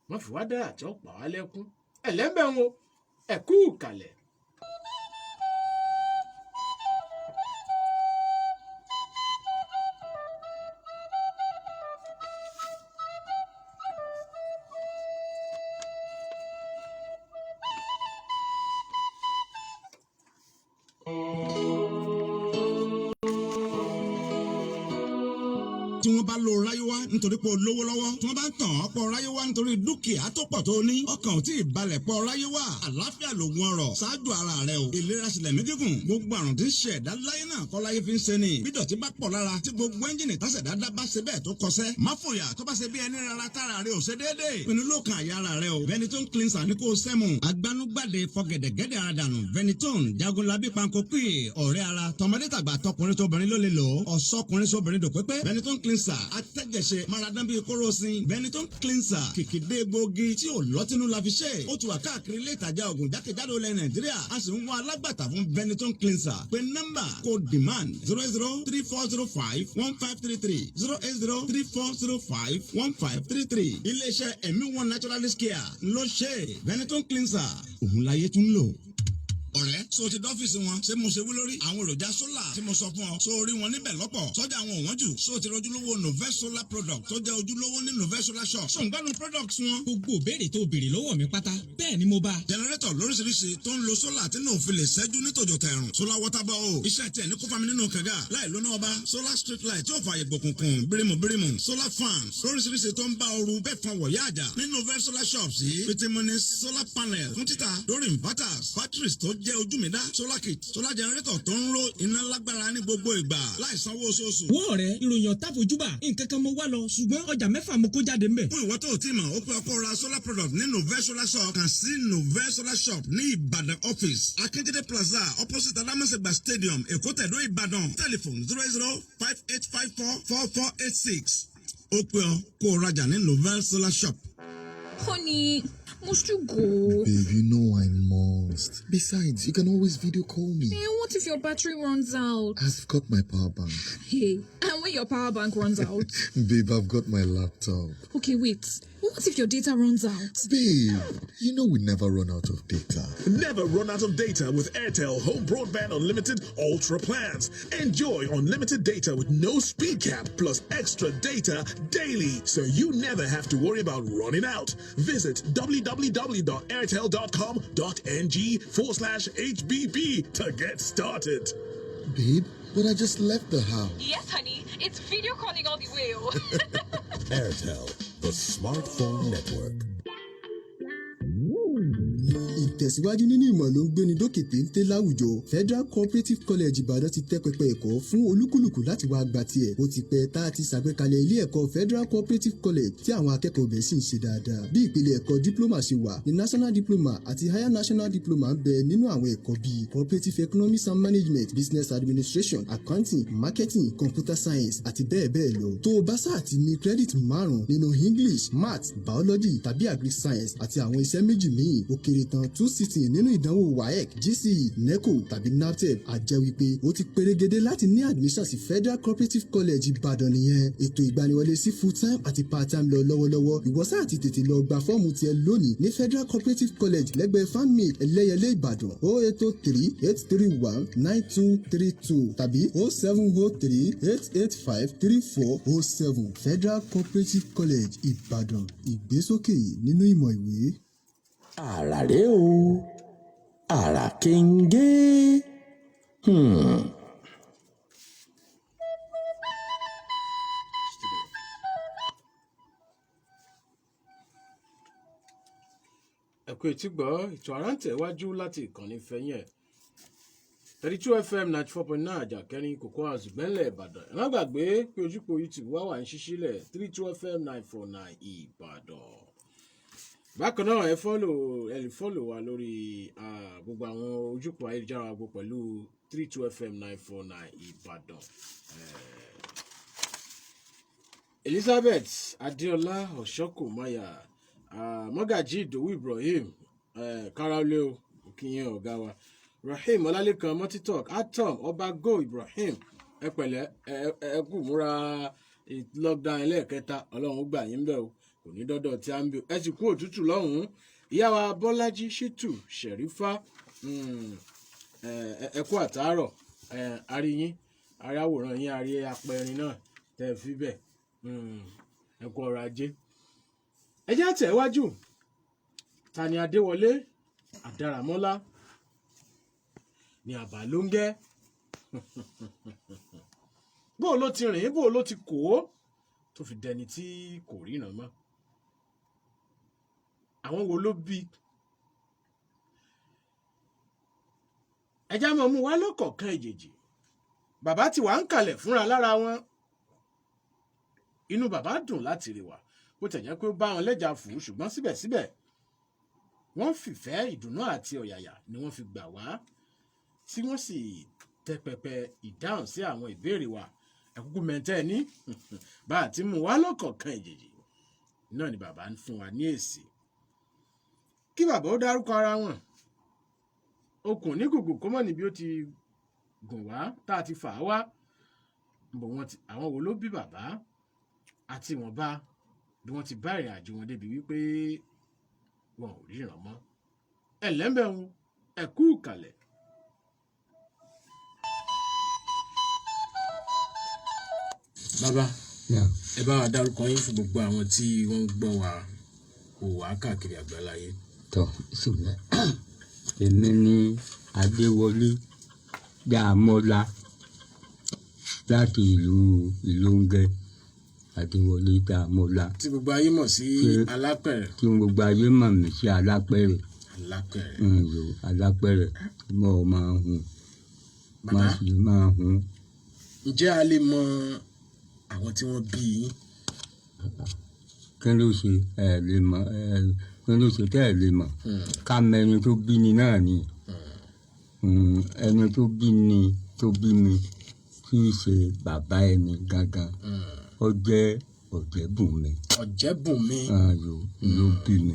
wọ́n fi wá dára tí ó pa wá lẹ́kún ẹ̀lẹ́mbẹ̀ ń wo ẹ̀kú kalẹ̀. Tí wọ́n bá lo ráyé wá nítorí pé o lówó lọ́wọ́, tí wọ́n bá ń tàn ọ́ pọ̀ ráyé wá nítorí dúkìá tó pọ̀ tó ní, ọkàn ò tí ì balẹ̀ pọ̀ ráyé wá. Àlàáfíà lògùn ọrọ̀, ṣáájú ara rẹ o. Ìlera sílẹ̀ mí gígùn. Gbogbo àrùn tí ń ṣe ẹ̀dá láyé náà kọ́ láyé fi ń ṣe ni. Bí dọ̀tí bá pọ̀ lára, tí gbogbo ẹ́ńjìnì tásẹ̀dá dá bá ṣe bẹ́ẹ̀ tó kọsẹ́, má fòyà. Tó bá ṣe bí ẹni rárá tára rẹ ò ṣe déédéé, pinnu ló kan àyà ara rẹ o. Veneton cleanser ní kó o sẹ́mu. Agbanugbade fọgẹ̀dẹ̀gẹ̀dẹ̀ ara dànù. Veneton jagunlabi panko pè ọ̀rẹ́ ara, tọmọdé tàgbà, tọkùnrin tóbìnrin ló lè lò ó. Ọ̀sọ́kùnrin sóbìnrin dò pépé. Veneton cleanser atẹ́jẹsẹ̀ maradan bíi kóròsìn. Veneton cleanser kìkìdé gbòógì tí ò lọ́tínú la fi ṣe. Ó ti wà káàkiri ilé ìtajà ògùn jákèjádò ilẹ̀ Nàìjíríà. A sì ń wá alágbàtà fún Veneton cleanser. Pé nọ́mbà kò demand 003 405 1533, 08034051533. Iléeṣẹ́ Ẹ̀mí One Naturalist Care ló ṣe Veneton cleanser, òun láyé tún lò. Ọ̀rẹ́, so ti dọ́fíìsì wọn? Ṣé mo ṣe wí lórí àwọn èròjà solar tí mo sọ fún ọ? So rí wọn níbẹ̀ lọ́pọ̀ sọ́jà àwọn òwọ́n jù? So ti rojúlówó Novel Solar product tó jẹ́ ojúlówó ní Novel Solar shop? So ń gbádùn products wọn? Gbogbo ìbéèrè tó béèrè lọ́wọ́ mi pátá, bẹ́ẹ̀ ni mo bá. Generator lóríṣiríṣi tó ń lo solar tí náà fi lè ṣẹ́jú ní tòjò tẹ̀rùn, solar water bottle, iṣẹ́ tiẹ̀ ní kó fami nínú kànga láì lóná ọba, solar street light tí ó fààyè gbòkùnkùn bírímù bírímù, solar fans lóríṣiríṣi tó ń bá ooru bẹ́ẹ̀ fan wọ̀yá àjà ní Novel Solar shops yìí, fitimuni solar panel fún títà lórí inverters, batteries tó jẹ́ ojú mi dá, solar kit, solar generator tó ń ro iná lágbára ní gbogbo ìgbà láì sanwó oṣooṣù. Wọ́n ọ̀rẹ́, ìròyìn ọ̀tá fojúbà nǹkan kan mo wá lọ, ṣùgbọ́n ọjà mẹ́fà mo kó jáde ńbẹ̀. Fún ìwọ tó o ti mọ̀, ó pé ọkọ ra solar product ní Novel Solar shop, kàn sí Novel Solar shop ní Ìbàdàn office, Akíndélé Plaza, opposite Adamasingba Stadium, Èkó Tẹ̀dó, Ìbàdàn. Telephone 08058544486. Ó pé ọ kó o rajà ní Novel Solar shop. Honey, must you go? Babe, you know I must. fast. Besides, you can always video call me. Hey, what if your battery runs out? I've got my power bank. Hey, and when your power bank runs out? Babe, I've got my laptop. Okay, wait. What if your data runs out? Babe, you know we never run out of data. Never run out of data with Airtel Home Broadband Unlimited Ultra plans. Enjoy unlimited data with no speed cap plus extra data daily so you never have to worry about running out. Visit www.airtel.com.ng/HBB to get started. Babe, but I just left the house. Yes, honey. It's video calling all the way. Airtel, the smartphone network. Ìtẹ̀síwájú nínú ìmọ̀ ló ń gbéni dókè téńté láwùjọ. Federal Cooperative College Ìbàdàn ti tẹ́ pẹpẹ ẹ̀kọ́ fún olúkúlùkù láti wá gba tiẹ̀. Ó ti pẹ́ tá a ti ṣàgbékalẹ̀ ilé ẹ̀kọ́ Federal Cooperative College tí àwọn akẹ́kọ̀ọ́ ibẹ̀ sì ń ṣe dáadáa. Bí ìpele ẹ̀kọ́ diploma ṣe wà ní National Diploma àti Higher National Diploma ń bẹ nínú àwọn ẹ̀kọ́ bíi Cooperative Economics and Management, Business Administration, Accounting, Marketing, Computer Science àti bẹ́ẹ̀ bẹ́ẹ̀ lọ. Tó o bá sáà ti ní credit márùn-ún nínú English, Maths, Biology tàbí Agric Science àti àwọn iṣẹ́ méjì míì, ó kéré tán two sitting nínú ìdánwò WAEC, GCE, NECO tàbí NABTEB, a jẹ́ wípé ó ti perégedé láti ní admission sí Federal Cooperative College Ìbàdàn nìyẹn. Ètò ìgbaniwọlé sí full time àti part time lọ lọ́wọ́lọ́wọ́. Ìwọ sáà ti tètè lọ gba fọ́ọ̀mù tiẹ̀ lónìí ní Federal Cooperative College lẹ́gbẹ̀ẹ́ Fanmade, Ẹlẹ́yẹlé, Ìbàdàn, 08038319232 tàbí 07038853407. Federal Cooperative College Ìbàdàn, ìgbésókè nínú ìmọ̀ ìwé. Àrà rèé o, àrà kéńgé. Ẹ kú etí gbọ́ ètò àrántẹ̀wájú láti ìkànnì fẹ̀yìn ẹ̀ 32 FM 94.9, Àjàkẹ́rin, Cocoa House, Gbẹ́nlẹ̀, Ìbàdàn. Ẹ má gbàgbé pé ojúpọ̀ YouTube wá wà ń ṣíṣí lẹ̀, 32 FM 949 Ìbàdàn. Bákan náà, ẹ follow, ẹ lè follow wa lórí gbogbo àwọn ojúpọ̀ ayélujára gbogbo pẹ̀lú 32 FM 949 Ìbàdàn. Elizabeth Adeola Ọ̀ṣọ́kòmáyà, Mọ́gàjí Ìdòwú Ibrahim, Karaolé o, òkìyẹn ọ̀gá wa Rahim Ọlálẹ́kan Mọ́títọ́k Atom Ọba Go Ibrahim, ẹ pẹ̀lẹ́, ẹ kú múra lockdown ẹlẹ́ẹ̀kẹta. Ọlọ́run ó gbà yín bẹ́ẹ̀ o, kò ní dọ́dọ̀ tí a ń bí o. Ẹ sì kú òtútù lọ́hùn-ún. Ìyá wa Bọ́lájí Ṣítù Ṣẹ̀rífà, ẹ kú àtàárọ̀. Arí yín, arí àwòrán yín, arí apẹ̀rin náà tẹ́ ẹ fi bẹ̀. Ẹ kú ọrọ̀ ajé. Ẹ jẹ́ àtẹ̀wájú. Ta ni Adéwọlé Àdàràmọ́lá ní Àbálóńgẹ́? Bó ló ti rìn, bó ló ti kó tó fi dẹni tí kò ríran mọ́? Àwọn wo ló bí? Ẹjá máa mú wá lọ́kọ̀ọ̀kan èjèèjì. Bàbá tí wàá ń kalẹ̀ fúnra lára wọn. Inú bàbá dùn láti rí wa, bó tẹ̀ jẹ́ pé ó bá wọn lẹ́jà fún, ṣùgbọ́n síbẹ̀síbẹ̀ wọ́n fìfẹ́, ìdùnnú àti ọ̀yàyà ni wọ́n fi gbà wá, tí wọ́n sì tẹ pẹpẹ ìdáhùn sí àwọn ìbéèrè wa. Ẹ̀kúkú mẹ́tẹ́ ní bá a ti mú wá lọ́kọ̀ọ̀kan èjèèjì náà ni bàbá ń fún wa ní èsì. Kí bàbá ó dárúkọ ara wọn, okùn ní gùgù kó mọ̀ níbi ó ti gùn wá tá a ti fà á wá bò wọ́n ti, àwọn wo ló bí bàbá àti ìwọ̀nba bí wọ́n ti bá ìrìn àjò wọn débi wípé wọn ò ríran mọ́. Ẹ lẹ́ńbẹ̀ẹ́ ẹ kú ìkàlẹ̀. Bàbá, ẹ bá wa dárúkọ yín fún gbogbo àwọn tí wọ́n ń gbọ́ wa, wò wá káàkiri àgbáláyé. Tọ, ṣùgbọ́n èmi ni Adéwọlé Dàmọ́lá láti ìlú Ìlóńgẹ́. Adéwọlé Dàmọ́lá. Tí gbogbo ayé mọ̀ sí Alápẹ̀rẹ̀. Tí gbogbo ayé mọ̀ mí sí Alápẹ̀rẹ̀. Alápẹ̀rẹ̀. Ǹjọ́ Alápẹ̀rẹ̀ mo máa ń hun. Bàbá, máa sì máa hun. Ǹjẹ́ a lè mọ àwọn tí wọ́n bí yín? Kí ló ṣe ẹ lè mọ̀? Ẹ kí ló ṣe tẹ́ ẹ lè mọ̀? Ká mọ ẹni tó bí ni náà ni. Ẹni tó bí ni, tó bí mi, tí í ṣe bàbá ẹni gangan, ó jẹ́ Ọ̀jẹ̀bùnmi. Ọ̀jẹ̀bùnmi. Ayò ló bí mi.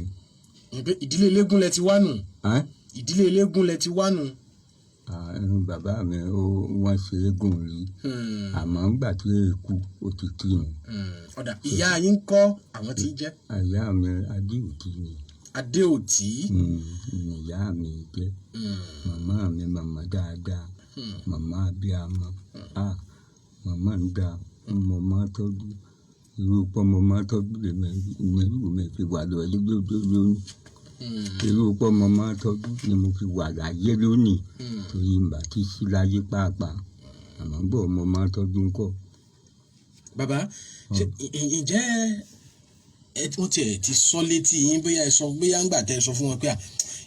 Ìdílé eléégún lẹ ti wá nù. Ìdílé eléégún lẹ ti wá nù. Ààrùn bàbá mi ó wọ́n ṣe é gùn rí, àmọ́ ńgbà tí èkú ó ti kírun. Ọ̀dà, ìyá yín ń kọ́, àwọn tí í jẹ́? Ìyá mi Adéòtí ni. Adéòtí. Ni ìyá mi jẹ́. Màmá mi, màmá dáadáa, màmá abiyamọ. Ah, màmá ń da, mo máa tọ́jú irú pọ́, mo máa tọ́jú lèmi irú mi fi wà lọ lójoojúmọ́ lónìí. Irú pọ́ mo máa tọ́jú ni mo fi wà láyé lónìí, torí ìgbà tí sí láyé pàápàá, àmọ́ gbọ́ mo máa tọ́jú ńkọ́. Bàbá, ṣé ǹjẹ́ ẹ wọ́n tiẹ̀ ti sọ létí yín, bóyá ẹ sọ, bóyá ńgbà tẹ́ ẹ sọ fún wọn pé à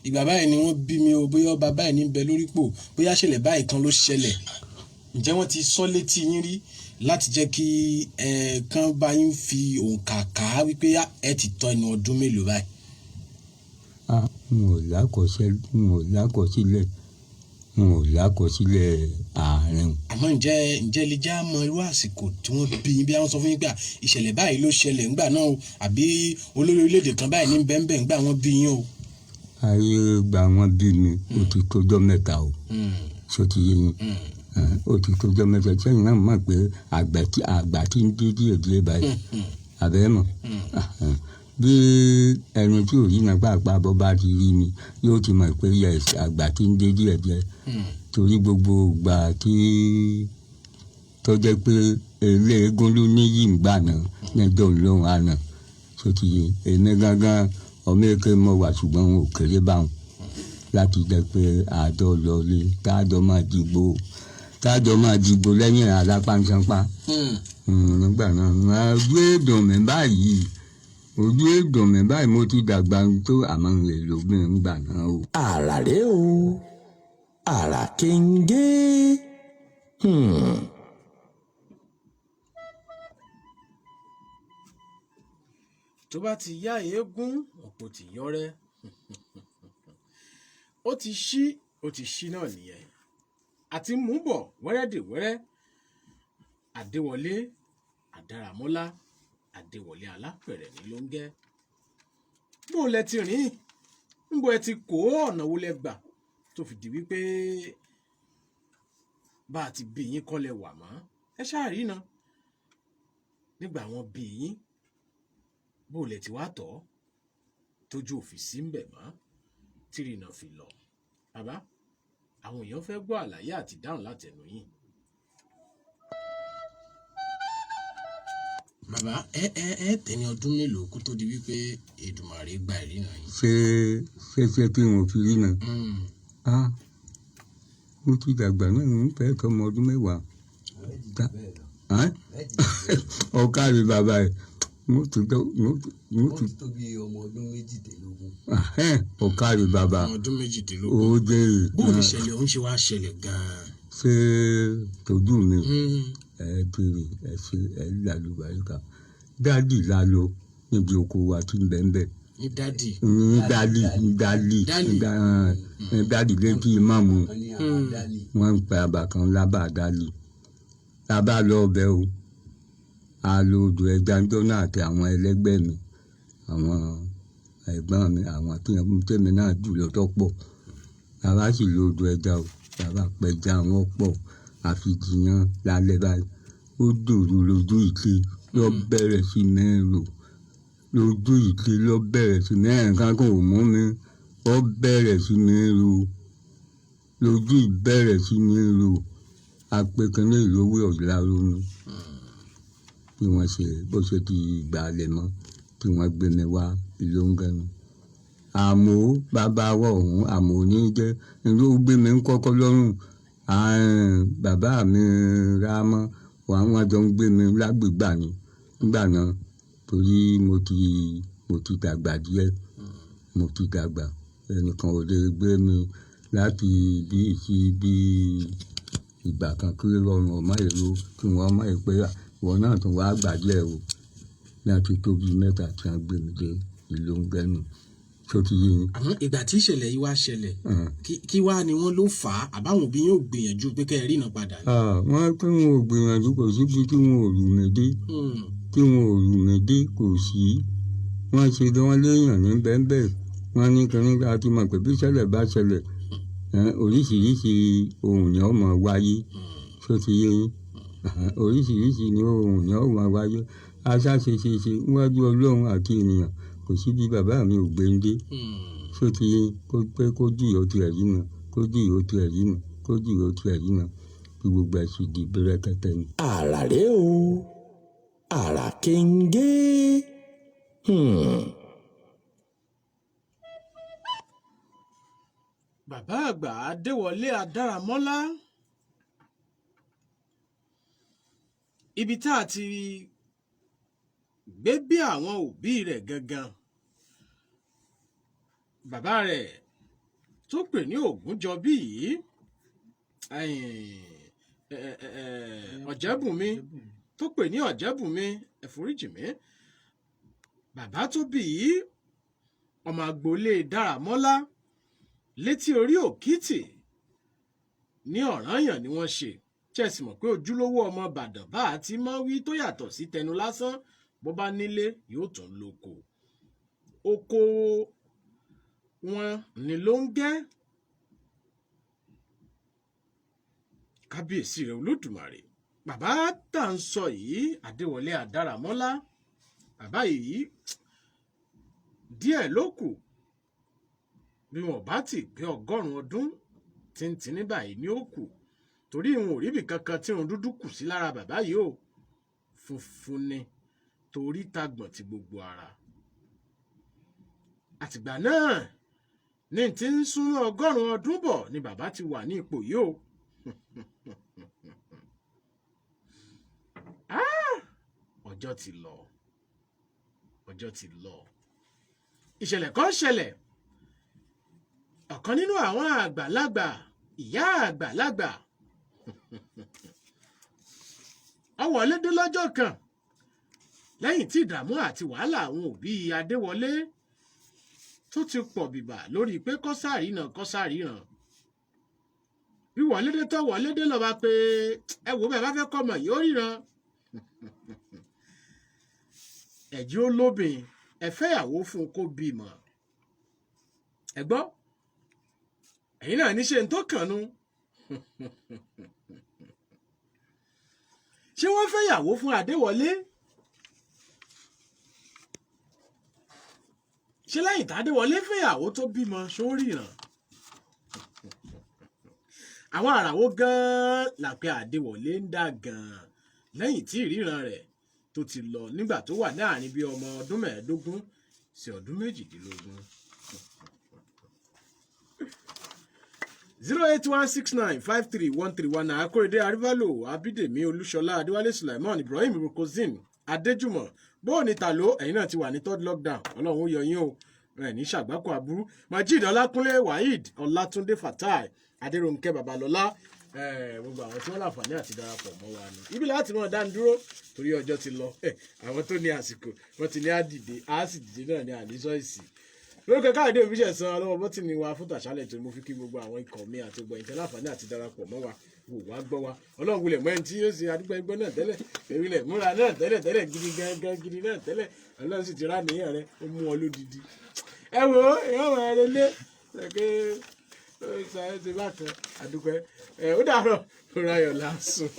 ìgbà báyìí ni wọ́n bí mi o, bóyá ọba báyìí ní bẹ lórípò, bóyá ṣẹlẹ̀ báyìí kan ló ṣẹlẹ̀, ǹjẹ́ wọ́n ti sọ létí yín rí láti jẹ́ kí ẹ kán bá yín fi òǹkà kà á wípé ẹ ti tọ́ ẹnu ọdún mélòó báyìí? Ah, n ò lákọsẹ́, n ò lákọsílẹ̀, n ò lákọsílẹ̀ àárín. Àmọ́ ǹjẹ́ lè já mọ irú àsìkò tí wọ́n bí yín, bí wọ́n sọ fún yín pé ìṣẹ̀lẹ̀ báyìí ló ṣẹlẹ̀ ńgbà náà o, àbí olórí orílẹ̀-èdè kan báyìí ní bẹ́ńbẹ́ ńgbà wọ́n bí yín o? Ayé gba wọn bí mi, ó ti tójọ́ 3 o. Ṣó ti yé yín? Ó ti tójọ́ 3. Sẹ́yìn náà mọ̀ pé àgbà tí ń dé díẹ̀ díẹ̀ báyìí. Àbẹ́ mọ̀. Bí ẹni tí ò rí náà pàápàá bọ́ bá ti rí mi, yóò ti mọ̀ pé yes, àgbà tí ń dé díẹ̀ díẹ̀. Torí gbogbo ìgbà tí tó jẹ́ pé eléégún ló níyì ńgbà náà níjọ́ lóhùn àná. Ṣó ti yé? Èmi gángan ọmọ èké mo wà, ṣùgbọ́n n ò kéré báwọn láti jẹ́ pé àjọ lọlé tájọ máa dìgbò lẹ́yìn alápánṣánpá. Nígbà náà ojú èdùn mi báyìí, ojú èdùn mi báyìí, mo ti dàgbà tó, àmọ́ n lè lóbìnrin nígbà náà o. Àrà rèé o, àrà kéńgé. Tó bá ti yá eégún, ọ̀pọ̀ ti yọrẹ́, ó ti ṣí, ó ti ṣí náà nìyẹn. Àti mú bọ̀ wẹ́rẹ́dìwẹ́rẹ́. Adéwọlé Àdáramọ́lá, Adéwọlé Alápẹ̀rẹ̀ ní ló ń gẹ́. Bó lẹ ti rìn, ńbo ẹ ti kó, ọ̀nà wo lẹ gbà tó fi di wípé bá a ti bí yín kọ́ lẹ wà mọ́? Ẹ ṣáà rí iná nígbà wọn bí yín, bó lẹ ti wá tọ́ tójú òfin sí ń bẹ̀ mọ́ tírìnà fi lọ. Bàbá, àwọn èèyàn fẹ́ gbọ́ àlàyé àti dáhùn látẹnu yín. Bàbá, ẹ ẹ ẹ tẹni ọdún mélòó kó tó di wípé Èdùmàrè gba ìrìnà yín? Ṣé kí n ò fi rí náà? Ah, mo ti dàgbà náà, ń fẹ́ tọmọ ọdún 10. Ọ̀kàrí bàbá ẹ̀, mo ti tó bí ọmọ ọdún 18. Ọ̀kàrí bàbá. Ọmọ ọdún 18. Ó dé. Bóun ìṣẹ̀lẹ̀ òun ṣe wá ṣẹlẹ̀ gan-an? Ṣé tòjú mi? Ẹ bèrè, ẹ ṣe, ẹ lálùbáríkà. Dádì la lọ níbi oko wa tí ń bẹ̀ ń bẹ̀. Ní dádì. Ní dálì, ní dálì, ní dálì létí ìmáàmù. Wọ́n ń pe àbà kan lábà dálì. Lábà lọ ọbẹ̀ o. A lo odò ẹja ńjọ́ náà àti àwọn ẹlẹgbẹ́ mi, àwọn ẹ̀gbọ́n mi, àwọn tèmi náà jù lọ tó pọ̀. Bàbá sì lo odò ẹja o. Bàbá pẹja wọn pọ̀, àfi jiyàn lálẹ́ báyìí. Ó dòru lójú ìte lọ bẹ̀rẹ̀ sí mẹ́rò. Lójú ìte lọ bẹ̀rẹ̀ sí mẹ́rin kankan ò mú mi. Ó bẹ̀rẹ̀ sí mẹ́rò. Lójú ìbẹ̀rẹ̀ sí mẹ́rò. Apẹ̀kẹ́lẹ́ ìlówó ọ̀la ronú. Bí wọ́n ṣe bó ṣe di ìgbà alẹ́ mọ́ tí wọ́n gbé mi wá ìlú ń gẹnu. Àmọ́ bàbá wa ọ̀hún, àmọ́ ní jẹ́ ló gbé mi ń kọ́kọ́ lọ́rùn. Bàbá mi Rámọ́, wọ́n jọ ń gbé mi lágbègbà ni nígbà náà, torí mo ti dàgbà díẹ̀. Mo ti dàgbà, ẹnìkan ò lè gbé mi láti bí sí bí ìgbà kan kí rọrùn ọmọ èrò kí wọ́n mọ̀ pé ìwọ náà tún wá gbà díẹ̀ o. Láti tó bí 3 tí wọ́n gbé mi dé ìlú ń gẹnu. Ṣó ti yé yín? Àmọ́ ìgbà tí ìṣẹ̀lẹ̀ yìí wá ṣẹlẹ̀, kí wá ni wọ́n ló fà á, àbáwọn òbí yóò gbìyànjú pé kẹ́ ẹ rí iná padà ni? Wọ́n pé wọn ò gbìyànjú, kò síbi tí wọn ò lù mí dé. Tí wọn ò lù mí dé kò sí. Wọ́n ṣe bí wọ́n léèyàn ní bẹ́ńbẹ́, Wọ́n ní kí a ti mọ̀ pé bí ṣẹlẹ̀ bá ṣẹlẹ̀, oríṣiríṣi ohun ni ó máa wáyé. Ṣó ti yé yín? Oríṣiríṣi ni ohun ni ó máa wáyé. Aṣá ṣe ṣe ṣe níwájú Ọlọ́run àti ènìyàn, kò sí bí bàbá mi ò gbé ń dé. Ṣó ti yé yín? Kó pé kó jù yóò tiẹ̀ rí náà, kó jù yóò tiẹ̀ rí náà, kó jù yóò tiẹ̀ rí náà, bí gbogbo ẹ̀ sì di búrẹ́kẹ́tẹ́ ni. Àrà rèé o, àrà kéńgé. Bàbá àgbà Adéwọlé Adáramọ́lá, ibi tá a ti gbé bí àwọn òbí rẹ̀ gangan, bàbá rẹ̀ tó pè ní Ògúnjọbí yìí, Ọ̀jẹ̀bùnmi, tó pè ní Ọ̀jẹ̀bùnmi, ẹ̀foríjì mi, bàbá tó bí yìí ọmọ agboolé Dáramọ́lá létí orí òkìtì ní Ọ̀rànyàn ni wọ́n ṣe. Chess mọ̀ pé ojúlówó ọmọ Ìbàdàn bá a ti máa wí tó yàtọ̀ sí tẹnu lásán, bó bá nílé yóò tún lóko. Oko wọn ni ló ń gẹ́. Kábíyèsí rẹ̀ Olódùmarè. Bàbá tá à ń sọ yìí, Adéwọlé Adáramọ́lá, bàbá yìí díẹ̀ ló kù bí wọn bá ti gbé 100 ọdún tíntín ní báyìí ní ó kù, torí ìwọn ò ríbi kankan tí irun dúdú kù sí lára bàbá yìí o, funfun ni torí tagbọ̀n ti gbogbo ara. Àtìgbà náà ní ti ń súnmọ́ 100 ọdún bọ̀ ni bàbá ti wà ní ipò yìí o. Ọjọ́ ti lọ, ọjọ́ ti lọ. Ìṣẹ̀lẹ̀ kan ṣẹlẹ̀. Ọ̀kan nínú àwọn àgbàlagbà, ìyá àgbàlagbà, ó wọlé dé lọ́jọ́ kan lẹ́yìn tí ìdààmú àti wàhálà àwọn òbí Adéwọlé tó ti pọ̀ bìbà lórí pé kọ́sàrí náà kọ́sàrí ràn. Bí wọlé dé tó wọlé dé lọ́ba pé ẹ wò bẹ́ẹ̀ bá fẹ́ kọ́ ọmọ yìí ó ríran. Ẹ̀jẹ̀ ó lóbìn, ẹ fẹ́yàwó fún un kó bímọ. Ẹ gbọ́, ẹ̀yin náà ní ṣe ń tó kànú. Ṣé wọ́n fẹ́yàwó fún Adéwọlé? Ṣé lẹ́yìn tádéwọlé fẹ́yàwó tó bímọ ṣó ríran? Àwọn àràwọ̀ gan-an làpẹ́ Adéwọlé ń dà gan-an lẹ́yìn tí ìríran rẹ̀ tó ti lọ nígbà tó wà láàrin bíi ọmọ ọdún 15 sí ọdún 18. 08169531319 Akóredé Aríválò, Abídèmí Olúṣọlá, Adéwálé Sulaiman, Ibrahim Rukozin, Adéjùmọ̀. Bóò ní tàló, ẹ̀yin náà ti wà ní third lockdown, Ọlọ́run ó yọ yín o, ẹ̀ ní ṣàgbákò aburú. Majid Ọlákúnlé, Waheed Ọlátúndé, Fatai Adéròǹkẹ́ Babalọ́lá, gbogbo àwọn tí wọ́n láǹfààní àti darapọ̀ mọ́ wa ni. Ibi láti mọ̀ dá ń dúró torí ọjọ́ ti lọ. Àwọn tó ní àsìkò wọ́n ti ní àdìde, á sì dìde náà ní àníṣọ́ìsì. Lórúkọ Káyọ̀dé Òbíṣẹ̀san ọlọ́wọ́ bọ́tìnì wa fún tàṣálẹ̀ tó mo fi kí gbogbo àwọn ikọ̀ mi àti gbogbo ìtẹ́ láǹfààní àti darapọ̀ mọ́ wa, wò wá gbọ́ wa. Ọlọ́run wulẹ̀ mọ́ ẹni tí yóò ṣe adúgbò ẹgbẹ́ náà tẹ́lẹ̀, èmi múra náà tẹ́lẹ̀ tẹ́lẹ̀ gidi gangan gidi náà tẹ́lẹ̀, Ọlọ́run sì ti rá níyàn rẹ, ó mú ọ lódidi. Ẹ wo ìyá ọmọ rẹ lé ṣe ṣe bákan àdúpẹ́ ẹ ó dàárọ̀ ó ráyọ̀ lásùn.